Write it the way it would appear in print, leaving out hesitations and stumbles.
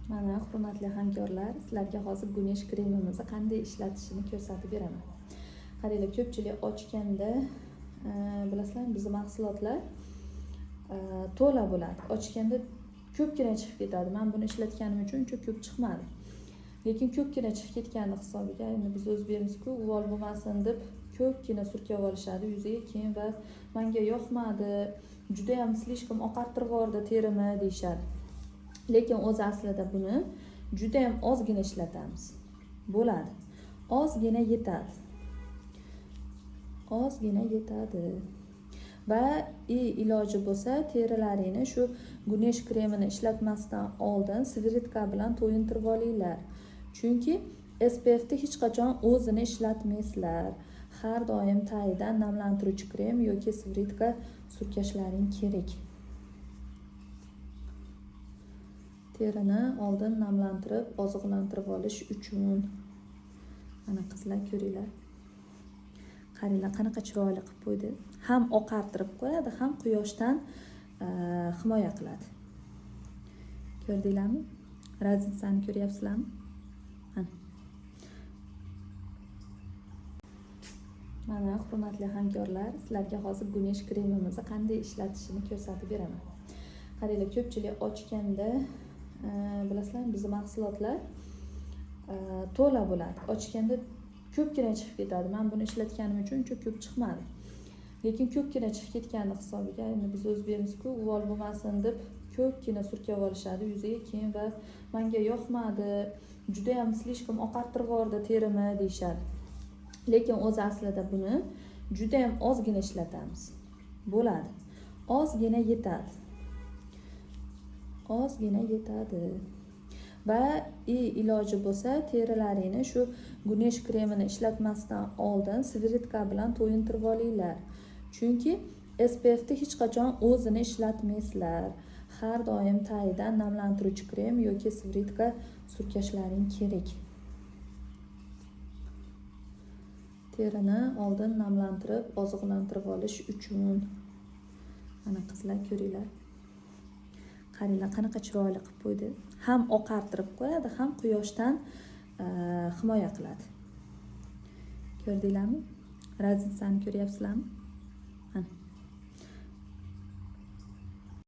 Mana, hurmatli hamkorlar, sizlarga hozir Gunesh kremimizni qanday ishlatishini ko'rsatib beraman. Qaranglar, ko'pchilik ochganda, bilasizlarmi, bizning mahsulotlar to'la bo'ladi. Ochganda ko'pgina chiqib ketadi. Men buni ishlatganim uchun uncha ko'p chiqmadi. Lekin ko'pgina chiqib ketgani hisobiga, endi biz o'zbekmiz-ku, uvol bo'lmasin deb ko'pgina surkab olishadi yuziga, keyin va menga yoqmadi, juda ham слишком oqartirib yubordi terimni deyishadi. Lekin o'zi aslida buni juda ham ozgina ishlatamiz. Bo'ladi. Ozgina yetadi. Ozgina yetadi. Va iloji bo'lsa terilaringni shu Gunesh kremini ishlatmasdan oldin sviritka bilan to'yintirib olinglar. Chunki SPFni hech qachon o'zini ishlatmaysizlar. Har doim tagidan namlantiruvchi krem yoki sviritka surkashlaring kerak. Terini oldin namlantirib, oziqlantirib olish uchun. Mana qizlar, ko'ringlar. Qaranglar, qanaqa chiroyli qilib qo'ydi. Ham oqartirib qo'yadi, ham quyoshdan himoya qiladi. Ko'rdinglarmi? Razitsani ko'ryapsizlarmi? Mana. Mana, hurmatli hamkorlar, sizlarga hozir Gunesh kremimizni qanday ishlatishini ko'rsatib beraman. Qaranglar, ko'pchilik ochganda, bilasizlarmi, bizning mahsulotlar to'la bo'ladi. Ochganda ko'pgina chiqib ketadi. Men buni ishlatganim uchun uncha ko'p chiqmadi. Lekin ko'pgina chiqib ketgani hisobiga, endi biz o'zbekmiz-ku, uvol bo'lmasin deb ko'pgina surkab olishadi yuziga, keyin va menga yoqmadi, juda ham слишком oqartirib yubordi terimni deyishadi. Lekin o'zi aslida buni juda ham ozgina ishlatamiz. Bo'ladi. Ozgina yetadi. Ozgina yetadi. Va iloji bo'lsa terilaringni shu Gunesh kremini ishlatmasdan oldin sviritka bilan to'yintirib olinglar. Chunki SPFni hech qachon o'zini ishlatmaysizlar. Har doim tagidan namlantiruvchi krem yoki sviritka surkashlaring kerak. Terini oldin namlantirib, oziqlantirib olish uchun. Mana qizlar, ko'ringlar. Qaranglar, qanaqa chiroyli qilib qo'ydi. Ham oqartirib qo'yadi, ham quyoshdan himoya qiladi. Ko'rdinglarmi? Razitsani ko'ryapsizlarmi?